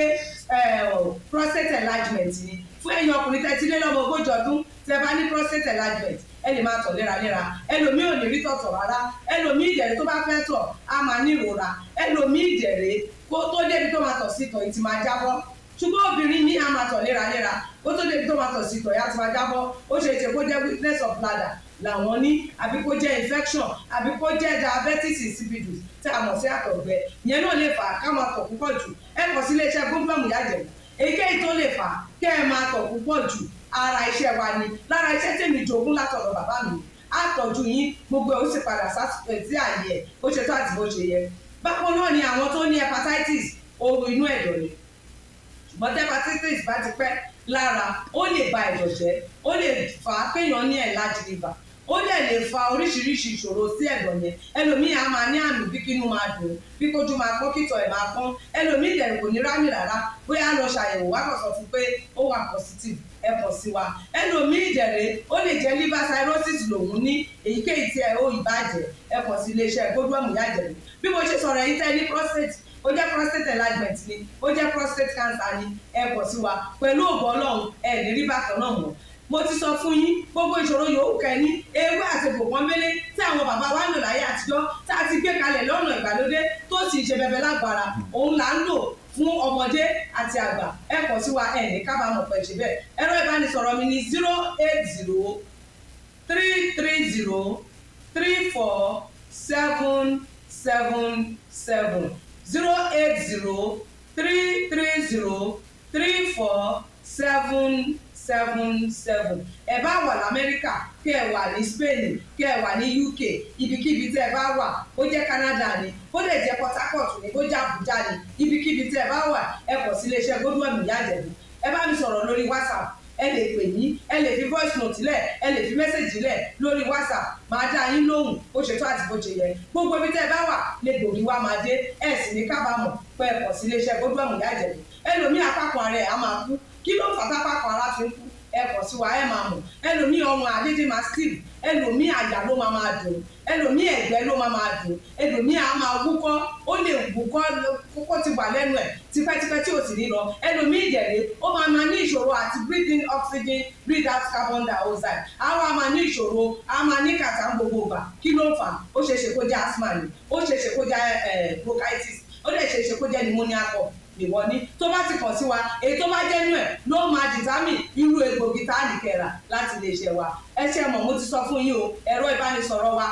prostate enlargement ni. Fún ẹ̀yin ọkùnrin tẹ́ ti lé lọ́mọ 40 ọdún, tẹ́ bá ní prostate enlargement, ẹ Ẹ lè máa tọ̀ léraléra. Ẹlòmíì ò ní rí tọ̀tọ̀ rárá. Ẹlòmíì ìdẹ̀rẹ̀, tó bá fẹ́ tọ̀, á máa ní ìrora. Ẹlòmíì ìdẹ̀rẹ̀, kó tó débi tó máa tọ̀ sí, ìtọ̀ yìí ti máa jábọ́. Ṣùgbọ́n obìnrin ní, á máa tọ̀ léraléra, ó tó débi tó máa tọ̀ sí, ìtọ̀ yìí á ti máa jábọ́. Ó ṣe é ṣe kó jẹ́ weakness of bladder làwọn ní, àbí kó jẹ́ infection, àbí kó jẹ́ diabetes insipidus tí a mọ̀ sí àtọ̀gbẹ. Ìyẹn náà lè fà á ká máa tọ̀ púpọ̀ jù. Ẹ kàn sí iléeṣẹ́ Godwin Ìyá Ìjẹ̀bú. Èyíkéyìí tó lè fà á kẹ́ ẹ máa tọ̀ púpọ̀ jù, ara iṣẹ́ wa ni. Lára iṣẹ́ tèmi jogún látọ̀dọ̀ bàbá mi, á tọ́jú yín, gbogbo ẹ̀ ó sì padà sí àyè ẹ̀ bó ṣe tó àti bó ṣe yẹ. Bákan náà ni àwọn tó ní hepatitis, ooru inú ẹ̀dọ̀ ni. Ṣùgbọ́n tí hepatitis bá ti pẹ́ lára, ó lè ba ẹ̀dọ̀ jẹ́, ó lè fà á kéèyàn ní enlarged liver, ó dẹ̀ lè fa oríṣiríṣi ìṣòro sí ẹ̀dọ̀ yẹn. Ẹlòmíì á máa ní àmì bí kínú máa dùn, bí kójú máa pọ́n, kítọ̀ ẹ̀ máa pọ́n. Ẹlòmíì dẹ̀ kò ní rámì rárá. Bóyá lọ ṣàyẹ̀wò, wá kàn sọ fún pé ó wà positive. Ẹ kàn sí wa. Ẹlòmíì dẹ̀rẹ̀, ó lè jẹ́ liver cirrhosis lòun ní. Èyíkéyìí tí ẹ ó ìbàjẹ́, ẹ kàn sí iléeṣẹ́ Godwin Ìyá Ìjẹ̀bú. Bí mo ṣe sọ̀rọ̀ yìí, tẹ́ ní prostate, ó jẹ́ prostate enlargement ni, ó jẹ́ prostate cancer ni, ẹ kàn sí wa. Pẹ̀lú ògbó Ọlọ́run, ẹ ní rí bákan náà mọ́. Mo ti sọ fún yín, gbogbo ìṣòro yòówù kẹ́ ní, ewé àti egbò pọ́nbélé tí àwọn bàbá wa ń lò láyé àtijọ́, tá a ti gbé kalẹ̀ lọ́nà ìgbàlódé, tó sì ṣe bẹbẹ lágbára, òun là ń lò fún ọmọdé àti àgbà. Ẹ kàn sí wa, ẹ ní kábàámọ̀ pẹ̀ ṣe bẹ́ẹ̀. Ẹ̀rọ ìbánisọ̀rọ̀ mi ní 08033034777, 08033034777. Ẹ bá wà lamẹ́ríkà, kẹ́ ẹ wà ní Spain, kẹ́ ẹ wà ní UK, ibikíbi tẹ́ ẹ bá wà, ó jẹ́ Canada ni, ó lè jẹ́ Port Harcourt ni, ó jẹ́ Abuja ni, ibikíbi tẹ́ ẹ bá wà, ẹ kàn sí iléeṣẹ́ Godwin Ìyá Ìjẹ̀bú. Ẹ bá mi sọ̀rọ̀ lórí WhatsApp, ẹ lè pè mí, ẹ lè fi voice note lẹ̀, ẹ lè fi message lẹ̀ lórí WhatsApp, máa dá yín lóhùn bó ṣe tó àti bó ṣe yẹ. Gbogbo ibi tẹ́ ẹ bá wà lè gbòógì wá máa dé. Ẹ sì ní kábàámọ̀ pé ẹ kàn sí iléeṣẹ́ Godwin Ìyá Ìjẹ̀bú. Ẹlòmíì, apákan ara ẹ̀ á máa kú. Kí ló fà tápákan ara fi ń kú? Ẹ kàn sí wa, ẹ máa mọ̀. Ẹlòmíì, ọrùn àdédé máa stiff. Ẹlòmíì, àyà ló máa máa dùn. Ẹlòmíì, ẹ̀gbẹ́ ló máa máa dùn. Ẹlòmíì á máa wúkọ́, ó lè wúkọ́ kókó ti wà lẹ́nu ẹ̀ tipẹ́tipẹ́ tí ò sì ní lọ. Ẹlòmíì ìjẹ̀lẹ̀, ó máa máa ní ìṣòro àti breathe in oxygen, breathe out carbon dioxide. Á wá máa ní ìṣòro, á máa ní kàtà gbogbo ìgbà. Kí ló ń fà? Ó ṣeé ṣe kó jẹ́ asthma ni, ó ṣeé ṣe kó jẹ́ bronchitis, ó dẹ̀ ṣeé ṣe kó jẹ́ pneumonia cough ìwọ ní. Tó bá ti kàn sí wa, èyí tó bá jẹ́ nú ẹ̀ ló máa determine irú egbògi tá a lè kẹ̀rà láti lè ṣe wa. Ẹ ṣe mọ̀, mo ti sọ fún yín o. Ẹ̀rọ ìbánisọ̀rọ̀ wa,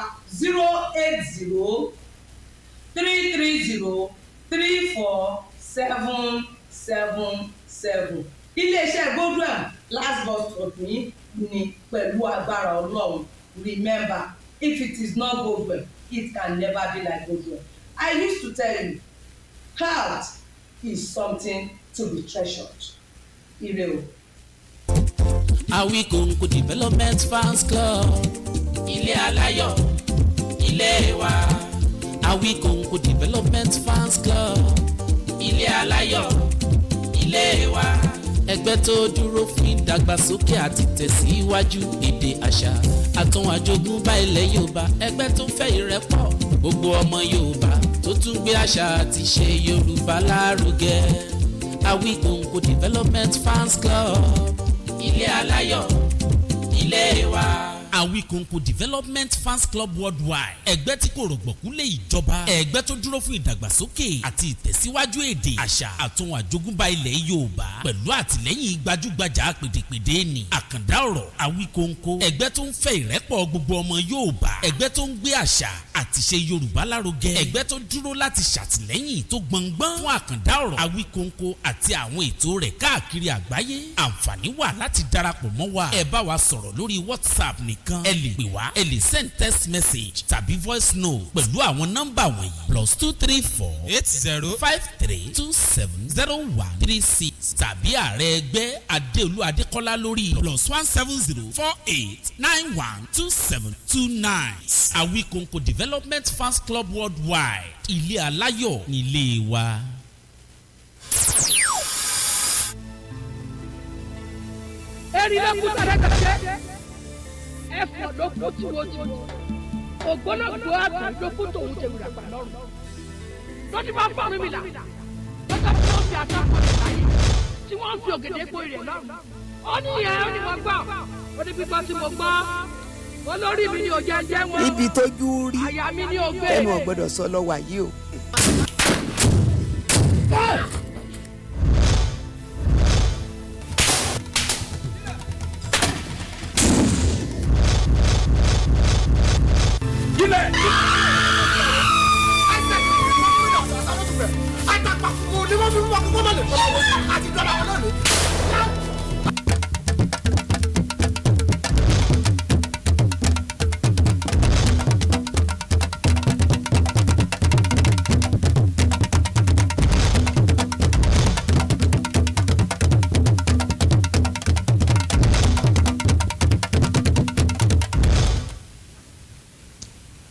08033034777. Iléeṣẹ́ Godwin, last bus stop yín ni pẹ̀lú agbára Ọlọ́run. Remember, if it is not Godwin, it can never be like Godwin. I used to tell you, health is something to be treasured. Ire o. Awikonko Development Fans Club, ilé aláyọ̀, ilé wa. Awikonko Development Fans Club, ilé aláyọ̀, ilé wa. Ẹgbẹ́ tó dúró fún ìdàgbàsókè àti tẹ̀síwájú èdè, àṣà àtún àjogúnbá ilẹ̀ Yorùbá. Ẹgbẹ́ tó fẹ́ ìrẹ́pọ̀ gbogbo ọmọ Yorùbá, tó tún gbé àṣà àti ṣe Yorùbá lárugẹ. Awikonko Development Fans Club, ilé aláyọ̀, ilé wa. Awikonko Development Fans Club Worldwide, ẹgbẹ́ tí kò rọ̀gbọ̀kú lé ìjọba, ẹgbẹ́ tó dúró fún ìdàgbàsókè àti ìtẹ̀síwájú èdè, àṣà àtún àjogúnbá ilẹ̀ Yorùbá, pẹ̀lú àtìlẹ́yìn gbajúgbajà pèdèpèdè ni Àkàndá Ọ̀rọ̀ Awikonko. Ẹgbẹ́ tó ń fẹ́ ìrẹ́pọ̀ gbogbo ọmọ Yorùbá, ẹgbẹ́ tó ń gbé àṣà àti ṣe Yorùbá lárugẹ, ẹgbẹ́ tó dúró láti ṣàtìlẹ́yìn tó gbọngbọ́n fún Àkàndá Ọ̀rọ̀ Awikonko àti àwọn ètò rẹ̀ káàkiri àgbáyé. Àǹfààní wà láti darapọ̀ mọ́ wa. Ẹ bá wa sọ̀rọ̀ lórí WhatsApp nìkan, ẹ lè pè wá, ẹ lè send text message tàbí voice note pẹ̀lú àwọn nọ́mbà wọ̀nyí: +234 80 53270136, tàbí ààrẹ ẹgbẹ́ Adéolú Adékọ́lá lórí +17048912729. Awikonko Development Fans Club Worldwide, ilé aláyọ̀ nílé wa. Erin ló kú tàrẹ́tàrẹ́, ẹ̀fọ́ ló kú tiwotiwo, ògbólógbò àgbà ló kú tòun tèwúrà gbà lọ́rùn. Lọ́dún bá fọ́ mi là lọ́jọ́ tí wọ́n fi àtàkùn rẹ̀ láyé, tí wọ́n fi ògèdè gbó rẹ̀ lọ́rùn. Ó ní ìyẹn, ó ní mo gbọ́, ó ní gbígbọ́ tí mo gbọ́. Olórí mi ni ò jẹ́ jẹ́ wọn. Ibi tójú rí Àyà mi ni ò gbé. ẹnu ọ̀gbọ́dọ̀ sọ lọ́wọ́ àyè o.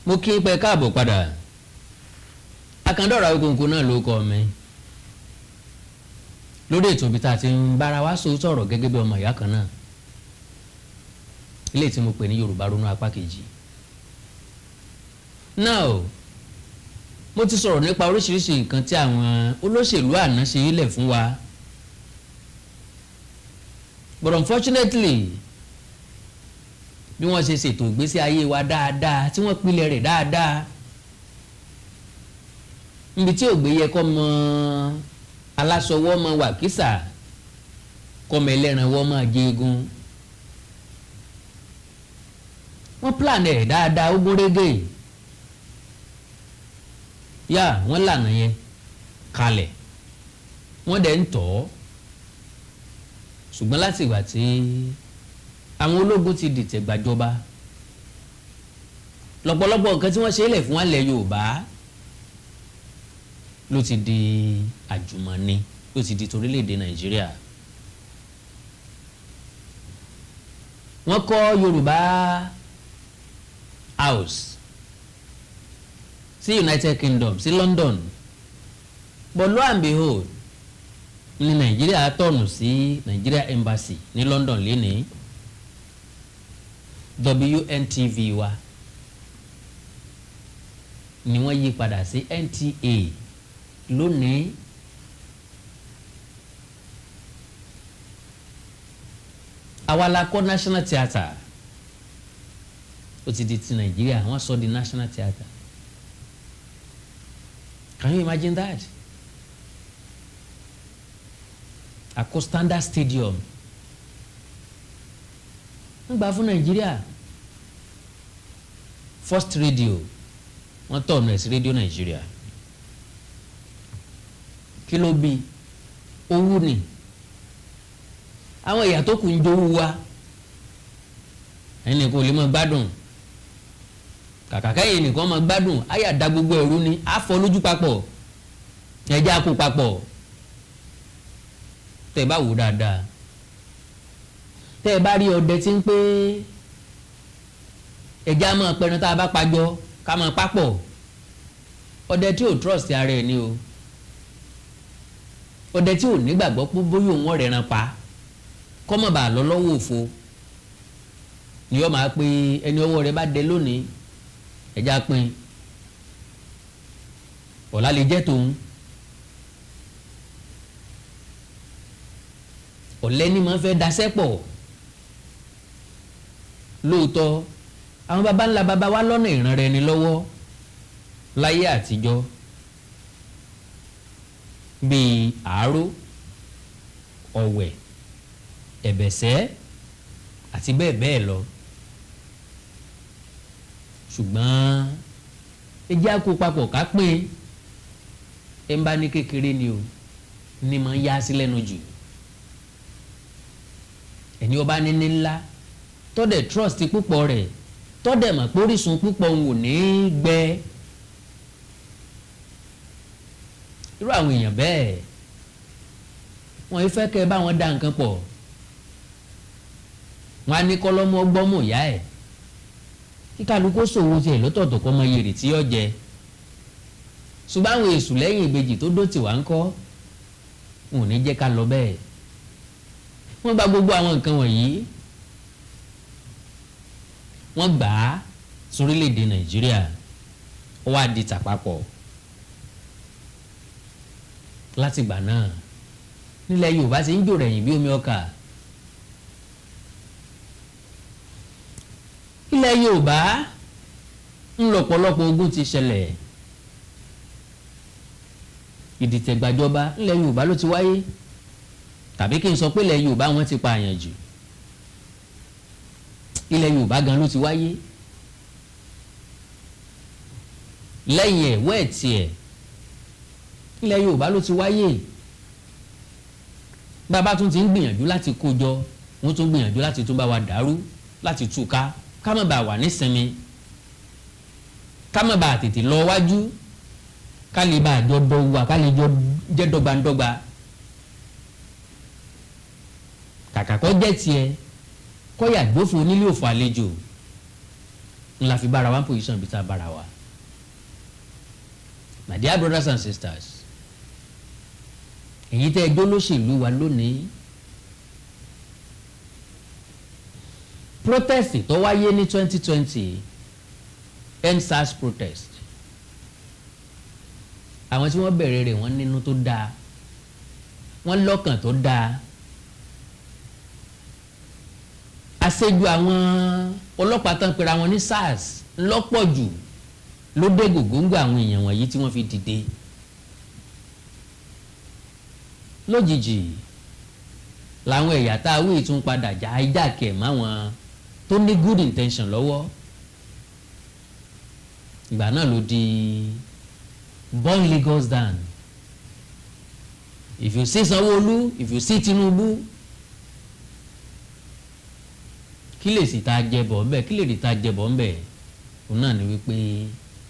Mo kí pé káàbọ̀ padà. Akandọ́rọ̀ Awikonko náà ló kọ́ mi lórí ètò ibi tá a ti ń bára wa sòótọ́ ọ̀rọ̀ gẹ́gẹ́ bí ọmọ ìyá kan náà, ilé tí mo pè ní Yorùbá Ronú apá kejì. Now, mo ti sọ̀rọ̀ nípa oríṣiríṣi nǹkan tí àwọn olóṣèlú àná ṣe ilẹ̀ fún wa, but unfortunately, bí wọ́n ṣe ṣètò ìgbésí ayé wa dáadáa, tí wọ́n pilẹ̀ rẹ̀ dáadáa, níbi tí ògbé yẹ kọ́ mọ aláṣọwọ́ mọ wàkísà, kọ́mọ ẹlẹ́ran wọ́ máa jẹ egun, wọ́n plan ẹ̀ dáadáa, ó gúnrégé yá. Wọ́n lànà yẹn kalẹ̀, wọ́n dẹ̀ ń tọ̀ ọ́. Ṣùgbọ́n láti ìgbà tí àwọn ológun ti dìtẹ̀ gbàjọba, lọ́pọ̀lọpọ̀ nǹkan tí wọ́n ṣe é lẹ̀ fún alẹ̀ Yorùbá ló ti di àjùmọ̀ni, ló ti di torílẹ̀-èdè Nàìjíríà. Wọ́n kọ́ Yorùbá House sí United Kingdom, sí London, but lo and behold, ní Nàìjíríà turn sí Nàìjíríà Embassy ní London lénìí. WNTV wa ni wọ́n yí padà sí NTA lónìí. Àwa la kọ́ National Theatre, ó ti di ti Nàìjíríà, wọ́n sọ di National Theatre. Can you imagine that? Àkó Standard Stadium ń gbà fún Nàìjíríà. First Radio, wọ́n turn ẹ̀ sí Radio Nàìjíríà. Kí ló bí owó ni? Àwọn ẹ̀yà tó kù ń jowú wa, ẹ̀yin nìkan ò lè máa gbádùn. Kàkà kẹ́yìn nìkan máa gbádùn, àyà da gbogbo ẹ̀rú ni á fọ́ lójú papọ̀, ẹ̀jẹ̀ á kó papọ̀. Tẹ́ ẹ bá wò dáadáa, tẹ́ ẹ bá rí ọdẹ tí ń pé ẹ̀jẹ̀ á máa pẹran tá a bá pajọ ká máa papọ̀, ọdẹ tí ò trust ara ẹ̀ ni o. Ọdẹ tí ò nígbàgbọ́ pé bóyá òun ọ̀rẹ́ ran pa kọ́mọ̀ bá lọ lọ́wọ́ òfo ni yóò máa pe ẹni ọwọ́ rẹ̀ bá dé lónìí, ẹja pin, ọ̀la lè jẹ́ tòun. Ọ̀lẹ ni máa fẹ́ daṣẹ́ pọ̀. Lóòótọ́, àwọn baba ńlá baba wa lọ́nà ìran rẹ̀ ni lọ́wọ́ láyé àtijọ́, bíi àárò, ọ̀wẹ̀, ẹ̀bẹ̀sẹ̀ àti bẹ́ẹ̀ bẹ́ẹ̀ lọ. Ṣùgbọ́n ẹ jẹ́ àkó papọ̀ ká pín. Ẹ ń bá ní kékeré ni o ní máa ń yá sí lẹ́nu jù. Ẹni ọba níní ńlá, tọ́dẹ̀ trust púpọ̀ rẹ̀, tọ́dẹ̀ mọ̀ pé orísun púpọ̀ ń wò ní gbẹ, irú àwọn èèyàn bẹ́ẹ̀, wọ́n yìí fẹ́ kẹ́ ẹ bá wọn dá nǹkan pọ̀. Wọ́n á ní kọ́lọ́mọ gbọ́mọ̀ ìyá ẹ̀, kí kálukú ṣòwò tiẹ̀ lọ́tọ̀ọ̀tọ̀, kọ́ mọ iye rè tí yọ jẹ. Ṣùgbọ́n àwọn èṣù lẹ́yìn ìbejì tó dó tiwa ń kọ́, wọn ò ní jẹ́ ká lọ bẹ́ẹ̀. Wọ́n gba gbogbo àwọn nǹkan wọ̀nyí, wọ́n gbà á sórílẹ̀‐èdè Nàìjíríà, ó wá di tàpapọ̀. Látìgbà náà nílẹ̀ Yorùbá ti ń jò rẹ̀yìn bí omi ọkà. Ilẹ̀ Ilẹ̀ Yorùbá ń lọ̀pọ̀lọpọ̀ ogun ti ṣẹlẹ̀. Ìdìtẹ̀gbàjọba ńlẹ̀ Yorùbá ló ti wáyé, tàbí kí n sọ pé ilẹ̀ Yorùbá wọn ti pààyàn jù. Ilẹ̀ Yorùbá gan ló ti wáyé. Lẹ́yìn ẹ̀ wẹ́ẹ̀tì ẹ̀, ilẹ̀ Yorùbá ló ti wáyé. Bàbá tún ti ń gbìyànjú láti kó jọ, wọ́n tún gbìyànjú láti tún bá wa dàrú, láti tú ká, ká má bàa wà nísinmi, ká má bàa tètè lọ wájú, ká lè bá àjọ dọ́gba, ká lè jọ jẹ́ dọ́gbandọ́gba. Kàkà kọ́ jẹ́ tiẹ̀ kọ́yà gbófo onílé òfò àlejò ńlá fi bára wa ń position bí tá a bára wa. My dear brothers and sisters, èyí tẹ́ ẹjọ́ lóṣèlú wa lónìí, protest tó wáyé ní 2020, EndSARS protest, àwọn tí wọ́n bẹ̀rẹ̀ rẹ̀, wọ́n nínú tó dáa, wọ́n lọ́kàn tó dáa. Àṣejù àwọn ọlọ́pàá tán pera wọn ní SARS lọ́pọ̀ jù ló dé gògóńgò àwọn èèyàn wọ̀nyí tí wọ́n fi dìde lójijì. Làwọn ẹ̀yà tá a wí tún padà já hijack ẹ̀ máwọn tó ní good intention lọ́wọ́. Ìgbà náà ló di burn Lagos down. If you see Sanwó-Olú, if you see Tinubu, kí lè sì ta jẹ bọ̀ ńbẹ̀? Kí lè rí ta jẹ bọ̀ ńbẹ̀? Òun náà ni wípé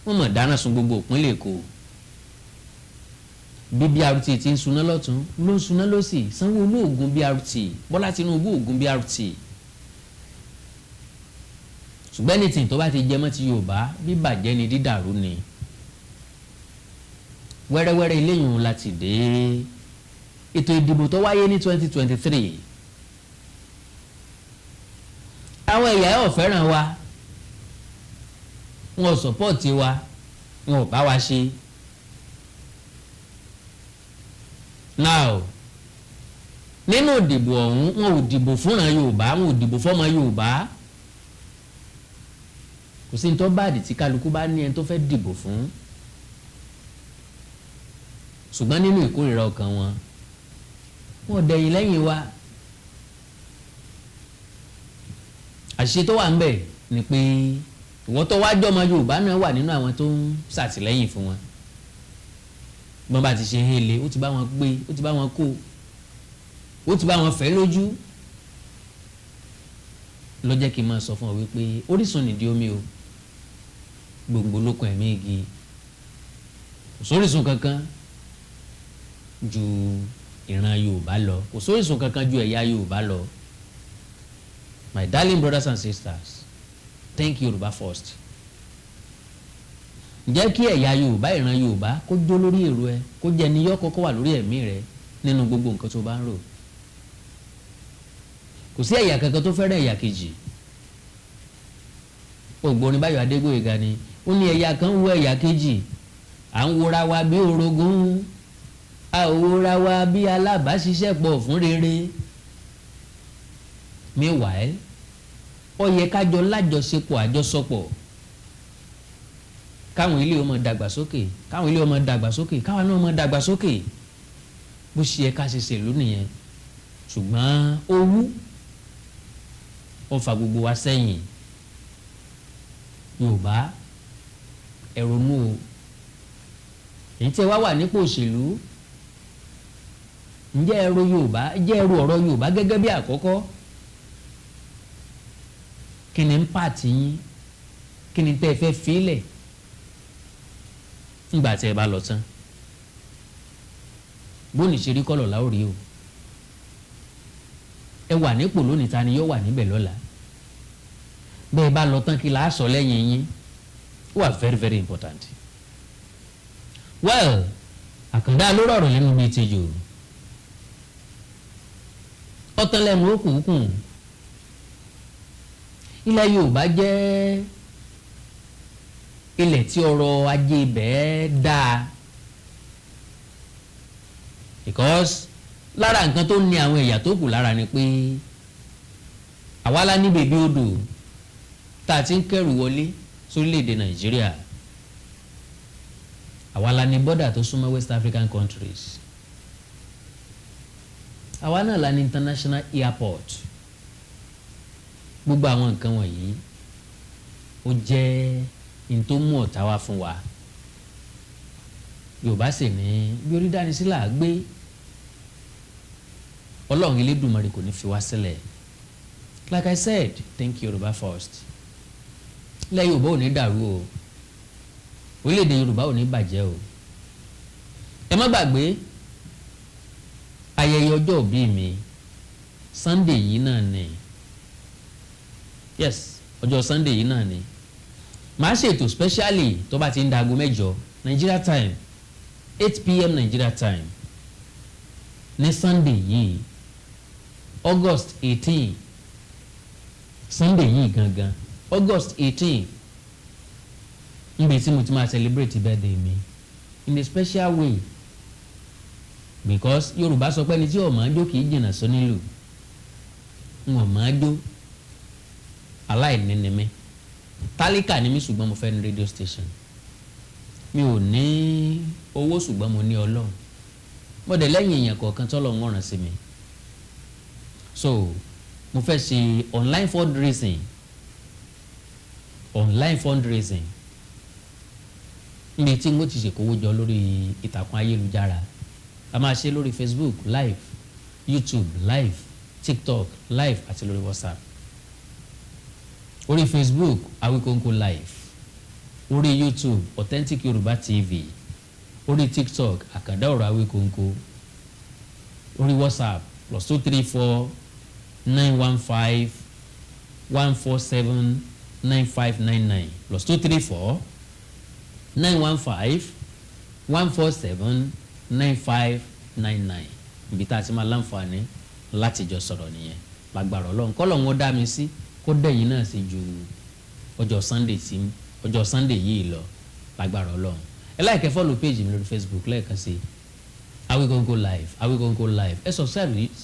wọ́n mọ̀ dáná sun gbogbo ìpínlẹ̀ Èkó. Bí BRT ti ń suná lọ́tún ló ń suná lọ́sì. Sanwó-Olú ògùn BRT, Bọ́lá Tinubu ògùn BRT. Ṣùgbọ́n anything tó bá ti jẹ mọ́ ti Yorùbá, bíbàjẹ́ ni, dídàrú ni, wẹ́rẹ́wẹ́rẹ́. Eléyìí láti dé ètò ìdìbò tó wáyé ní 2023. Àwọn ẹ̀yà ẹ̀ ò fẹ́ràn wa, wọn ò support wa, wọn ò bá wa ṣe. Now, nínú ìdìbò ọ̀hún, wọn ò dìbò fúnra Yorùbá, wọn ò dìbò fọ́mọ Yorùbá. Kò sí ní tó báàdì tí kálukú bá ní ẹni tó fẹ́ dìbò fún, ṣùgbọ́n nínú ìkórìíra ọkàn wọn, wọn ò dẹ̀yìn lẹ́yìn wa. Àṣìṣe tó wà ń bẹ̀ ni pé ìwọ tó wá jọmọ Yorùbá náà wà nínú àwọn tó ń ṣàtìlẹ́yìn fún wọn. Bọ́n bá ti ṣe hele, ó ti bá wọn gbé, ó ti bá wọn kó, ó ti bá wọn fẹ́ lójú. Ló jẹ́ kí n máa sọ fún ọ wípé orísun nìdí omi o, gbòǹgbò lókun ẹ̀mí igi. Kò sórísun kankan ju ìran Yorùbá lọ, kò sórísun kankan ju ẹ̀yà Yorùbá lọ. My darling brothers and sisters, think Yorùbá first. Jẹ́ kí ẹ̀yà Yorùbá, ìran Yorùbá, kó jó lórí èrò ẹ, kó jẹ́ ní yọ́ kọ́kọ́ wà lórí ẹ̀mí rẹ nínú gbogbo nǹkan tó bá ń rò. Kò sí ẹ̀yà kankan tó fẹ́ràn ẹ̀yà kejì. Ògbóni Báyọ̀ Adégbóyèga ni ó ní ẹ̀yà kan wo ẹ̀yà kejì, à ń wora wa bí orogún, a ò wora wa bí alábàáṣiṣẹ́pọ̀ fún rere. Meanwhile, ó yẹ kájọ lájọṣepọ̀, àjọsọpọ̀, káwọn ilé ọmọ dàgbàsókè, káwọn ilé ọmọ dàgbàsókè, káwọn náà ọmọ dàgbàsókè. Bó ṣe yẹ ká ṣe ṣèlú nìyẹn. Ṣùgbọ́n owú ó fa gbogbo wa sẹ́yìn. Yorùbá, ẹ ronú o. Èyí tí ẹ wá wà nípò òṣèlú, ǹjẹ́ ẹ ro Yorùbá? Ǹjẹ́ ẹ ro ọ̀rọ̀ Yorùbá gẹ́gẹ́ bí àkọ́kọ́? Kí ni ń pàtì yín? Kí ni tẹ́ ẹ fẹ́ fílẹ̀ ńgbà tí ẹ bá lọ tán? Bóni ṣe rí kọ́lọ̀ láòrí o. Ẹ wà nípò lónìí, ta ni yóò wà níbẹ̀ lọ́la? Bẹ́ẹ̀ bá lọ tán, kí la sọ lẹ́yìn yín? Ó wà very, very important. Well, Àkàndá ló rọrùn lẹ́nu bíi tejò, ọ̀tán lẹ́nu ó kùnkùn. Ilẹ̀ Yorùbá jẹ́ ilẹ̀ tí ọrọ̀ ajé ibẹ̀ dáa, because lára nǹkan tó ní àwọn ẹ̀yà tó kù lára ni pé àwa la ní bèbí odò. Tá a ti ń kẹ́rù wọlé sórílẹ̀‐èdè Nàìjíríà, àwa la ní border tó súnmọ́ West African countries. Àwa náà la ní international airport. Gbogbo àwọn nǹkan wọ̀nyí, ó jẹ́ n tó mú ọ̀tá wá fún wa. Yorùbá sì ní bí orí dání sí là á gbé. Ọlọ́run Elédùmarè kò ní fi wá sílẹ̀. Like I said, think Yorùbá first. Ilẹ̀ Yorùbá ò ní dàrú o, orílẹ̀-èdè Yorùbá ò ní bàjẹ́ o. Ẹ má gbàgbé ayẹyẹ ọjọ́ ìbí mi, Sunday yìí náà ni. Yes, ọjọ́ Sunday yìí náà ni màá ṣètò specially tó bá ti ń da aago 8 Nigeria time, 8 p.m. Nigeria time, ní Sunday yìí, August 18, Sunday yìí gangan, August 18, níbi tí mo ti máa celebrate birthday mi in a special way, because Yorùbá sọ pé ẹni tí ò máa jó kì í jìnnà sónílù. N ò máa jó, aláìní ni mí, tálíkà ni mí, ṣùgbọ́n mo fẹ́ ní radio station. Mi ò ní owó, ṣùgbọ́n mo ní Ọlọ́run. Mo dẹ̀ lẹ́yìn èèyàn kọ̀ọ̀kan tọ́lọ́run rán sí mi. So mo fẹ́ ṣe online fundraising, online fundraising, níbi tí mo ti ṣèkówó jọ lórí ìtàkùn ayélujára. A máa ṣe lórí Facebook live, YouTube live, TikTok live àti lórí WhatsApp. Orí Facebook, Awikonko Live, orí YouTube, Authentic Yorùbá TV, orí TikTok, Àkàndá Ọ̀rọ̀ Awikonko, orí WhatsApp, +234 915 147 9599, +234 915 147 9599. Ibi tá a ti máa láǹfààní láti jọ sọ̀rọ̀ nìyẹn. Lágbára Ọlọ́run, kọ́lọ́run ó dá mi sí, kó dẹ̀yìn náà sí ju ọjọ́ Sunday tí ọjọ́ Sunday yìí lọ, lágbára Ọlọ́run. Ẹ like, follow page mi lórí Facebook lẹ́ẹ̀kan sí, Awikonko Live, Awikonko Live. Ẹ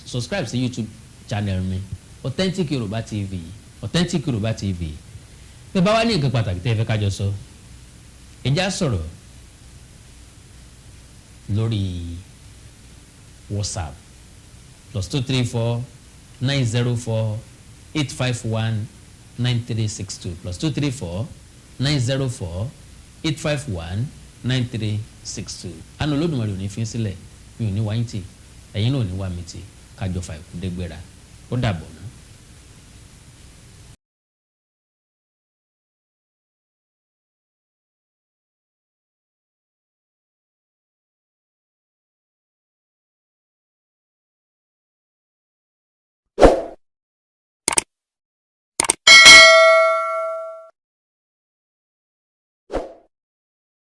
subscribe sí YouTube channel mi, Authentic Yorùbá TV, Authentic Yorùbá TV. Bẹ́ẹ̀ bá wá ní nǹkan pàtàkì tẹ́ ẹ fẹ́ kájọ sọ, ẹ já sọ̀rọ̀ lórí WhatsApp, +234 904 851 9362, +234 904 851 9362. Àánú Olódùmarè ò ní fi sílẹ̀. Mi ò ní wáyé tì, ẹ̀yin náà ò ní wá mi tì. Kájọ fà ìkú dégbéra. Ó dàbọ̀ náà.